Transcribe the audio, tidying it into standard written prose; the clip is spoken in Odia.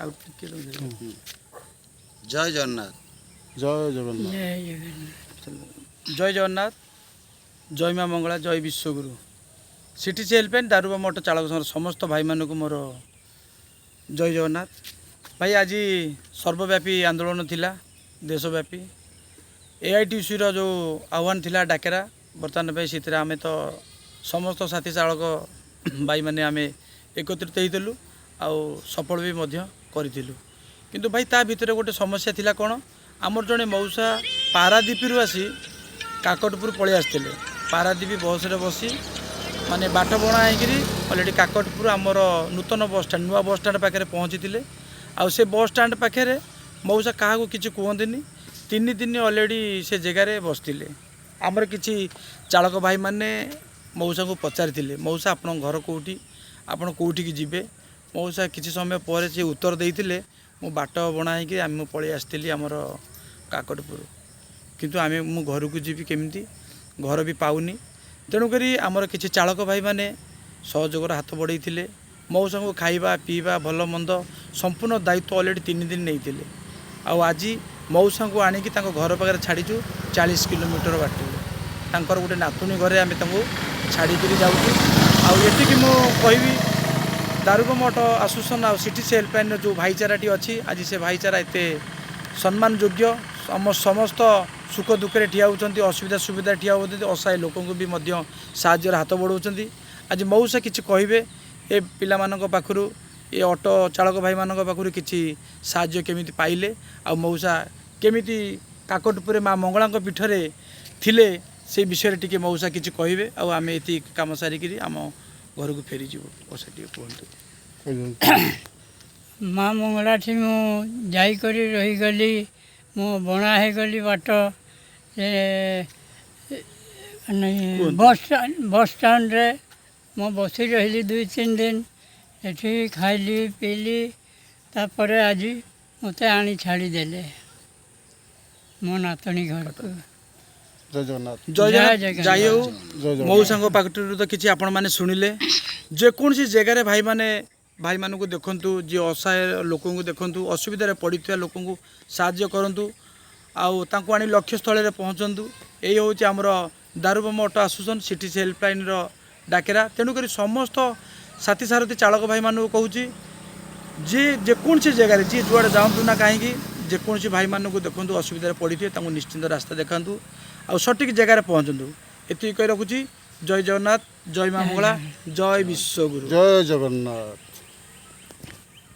ଆଉ ଟିକେ। ଜୟ ଜଗନ୍ନାଥ। ଜୟ ଜଗନ୍ନାଥ। ଜୟ ଜଗନ୍ନାଥ। ଜୟ ଜଗନ୍ନାଥ, ଜୟ ମା ମଙ୍ଗଳା, ଜୟ ବିଶ୍ୱଗୁରୁ। ସିଟିସି ହେଲ୍ପଲାଇନ୍ ଦାରୁବ୍ରହ୍ମ ଅଟୋ ଚାଳକ ସଂଘର ସମସ୍ତ ଭାଇମାନଙ୍କୁ ମୋର ଜୟ ଜଗନ୍ନାଥ। ଭାଇ, ଆଜି ସର୍ବବ୍ୟାପୀ ଆନ୍ଦୋଳନ ଥିଲା, ଦେଶବ୍ୟାପୀ ଏଆଇଟିୟୁସିର ଯେଉଁ ଆହ୍ୱାନ ଥିଲା, ଡାକେରା ବର୍ତ୍ତମାନ ପାଇଁ, ସେଥିରେ ଆମେ ତ ସମସ୍ତ ସାଥୀ ଚାଳକ ଭାଇମାନେ ଆମେ ଏକତ୍ରିତ ହେଇଥିଲୁ ଆଉ ସଫଳ ବି ମଧ୍ୟ କରିଥିଲୁ। କିନ୍ତୁ ଭାଇ, ତା ଭିତରେ ଗୋଟେ ସମସ୍ୟା ଥିଲା। କ'ଣ? ଆମର ଜଣେ ମଉସା ପାରାଦ୍ୱୀପରୁ ଆସି କାକଟପୁର ପଳେଇ ଆସିଥିଲେ। ପାରାଦ୍ୱୀପ ବସ୍ରେ ବସି ମାନେ ବାଟ ବଣା ହେଇକିରି ଅଲରେଡ଼ି କାକଟପୁର ଆମର ନୂତନ ବସଷ୍ଟାଣ୍ଡ, ନୂଆ ବସଷ୍ଟାଣ୍ଡ ପାଖରେ ପହଞ୍ଚିଥିଲେ। ଆଉ ସେ ବସଷ୍ଟାଣ୍ଡ ପାଖରେ ମଉସା କାହାକୁ କିଛି କୁହନ୍ତିନି, 3 ଦିନ ଅଲରେଡ଼ି ସେ ଜାଗାରେ ବସିଥିଲେ। ଆମର କିଛି ଚାଳକ ଭାଇମାନେ ମଉସାଙ୍କୁ ପଚାରିଥିଲେ, "ମଉସା, ଆପଣଙ୍କ ଘର କେଉଁଠି? ଆପଣ କେଉଁଠିକି ଯିବେ?" ମଉସା କିଛି ସମୟ ପରେ ସେ ଉତ୍ତର ଦେଇଥିଲେ, "ମୁଁ ବାଟ ବଣା ହେଇକି ମୁଁ ପଳେଇ ଆସିଥିଲି ଆମର କାକଟପୁର, କିନ୍ତୁ ମୁଁ ଘରକୁ ଯିବି କେମିତି? ଘର ବି ପାଉନି।" ତେଣୁକରି ଆମର କିଛି ଚାଳକ ଭାଇମାନେ ସହଯୋଗର ହାତ ବଢ଼େଇଥିଲେ। ମଉସାଙ୍କୁ ଖାଇବା ପିଇବା, ଭଲ ମନ୍ଦ ସମ୍ପୂର୍ଣ୍ଣ ଦାୟିତ୍ୱ ଅଲରେଡ଼ି 3 ଦିନ ନେଇଥିଲେ। ଆଉ ଆଜି ମଉସାଙ୍କୁ ଆଣିକି ତାଙ୍କ ଘର ପାଖରେ ଛାଡ଼ିଛୁ। 40 କିଲୋମିଟର ବାଟରେ ତାଙ୍କର ଗୋଟେ ନାତୁଣୀ ଘରେ ଆମେ ତାଙ୍କୁ ଛାଡ଼ିକିରି ଯାଉଛୁ। ଆଉ ଏତିକି ମୁଁ କହିବି, ଦାରୁବ୍ରହ୍ମ ଅଟୋ ଆସୋସିଏସନ୍ ଆଉ ସିଟିସି ହେଲ୍ପଲାଇନ୍ର ଯେଉଁ ଭାଇଚାରାଟି ଅଛି, ଆଜି ସେ ଭାଇଚାରା ଏତେ ସମ୍ମାନ ଯୋଗ୍ୟ। ସମସ୍ତ ସୁଖ ଦୁଃଖରେ ଠିଆ ହେଉଛନ୍ତି, ଅସୁବିଧା ସୁବିଧାରେ ଠିଆ ହେଉଛନ୍ତି, ଅସହାୟ ଲୋକଙ୍କୁ ବି ମଧ୍ୟ ସାହାଯ୍ୟର ହାତ ବଢ଼ାଉଛନ୍ତି। ଆଜି ମଉସା କିଛି କହିବେ, ଏ ପିଲାମାନଙ୍କ ପାଖରୁ, ଏ ଅଟୋ ଚାଳକ ଭାଇମାନଙ୍କ ପାଖରୁ କିଛି ସାହାଯ୍ୟ କେମିତି ପାଇଲେ ଆଉ ମଉସା କେମିତି କାକଟପୁରରେ ମା ମଙ୍ଗଳାଙ୍କ ପୀଠରେ ଥିଲେ, ସେଇ ବିଷୟରେ ଟିକେ ମଉସା କିଛି କହିବେ। ଆଉ ଆମେ ଏତିକି କାମ ସାରିକିରି ଆମ ଘରକୁ ଫେରିଯିବୁ। ମଉସା, ଟିକେ କୁହନ୍ତୁ। ମା ମଙ୍ଗଳାଠି ମୁଁ ଯାଇକରି ରହିଗଲି। ମୁଁ ବଣା ହେଇଗଲି ବାଟ ସେ ମାନେ କୁହନ୍ତୁ। ବସ୍ ଷ୍ଟାଣ୍ଡରେ ମୁଁ ବସି ରହିଲି 2-3 ଦିନ। ସେଠି ଖାଇଲି ପିଇଲି। ତାପରେ ଆଜି ମୋତେ ଆଣି ଛାଡ଼ିଦେଲେ ମୋ ନାତୁଣୀ ଘରକୁ। ଜୟ ଜଗନ୍ନାଥ। ଜୟ ଜଗନ୍ନାଥ। ଜଗନ୍ନାଥ। ଯାଇ ହଉ। ଜୟ ଜଗନ୍ନାଥ। ମଉସାଙ୍କ ପାଖରୁ ତ କିଛି ଆପଣମାନେ ଶୁଣିଲେ। ଯେକୌଣସି ଜାଗାରେ ଭାଇମାନେ, ଭାଇମାନଙ୍କୁ ଦେଖନ୍ତୁ, ଯିଏ ଅସହାୟ ଲୋକଙ୍କୁ ଦେଖନ୍ତୁ, ଅସୁବିଧାରେ ପଡ଼ିଥିବା ଲୋକଙ୍କୁ ସାହାଯ୍ୟ କରନ୍ତୁ ଆଉ ତାଙ୍କୁ ଆଣି ଲକ୍ଷ୍ୟସ୍ଥଳରେ ପହଞ୍ଚନ୍ତୁ। ଏଇ ହେଉଛି ଆମର ଦାରୁବ୍ରହ୍ମ ଅଟୋ ଆସୋସିଏସନ୍ ସିଟିସି ହେଲ୍ପଲାଇନ୍ର ଡାକେରା। ତେଣୁକରି ସମସ୍ତ ସାଥୀ ସାରଥୀ ଚାଳକ ଭାଇମାନଙ୍କୁ କହୁଛି, ଯିଏ ଯେକୌଣସି ଜାଗାରେ, ଯିଏ ଯୁଆଡ଼େ ଯାଆନ୍ତୁ ନା କାହିଁକି, ଯେକୌଣସି ଭାଇମାନଙ୍କୁ ଦେଖନ୍ତୁ ଅସୁବିଧାରେ ପଡ଼ିଥିବେ, ତାଙ୍କୁ ନିଶ୍ଚିନ୍ତ ରାସ୍ତା ଦେଖାନ୍ତୁ ଆଉ ସଠିକ୍ ଜାଗାରେ ପହଞ୍ଚନ୍ତୁ। ଏତିକି କହି ରଖୁଛି। ଜୟ ଜଗନ୍ନାଥ, ଜୟ ମା ମଙ୍ଗଳା, ଜୟ ବିଶ୍ୱଗୁରୁ। ଜୟ ଜଗନ୍ନାଥ।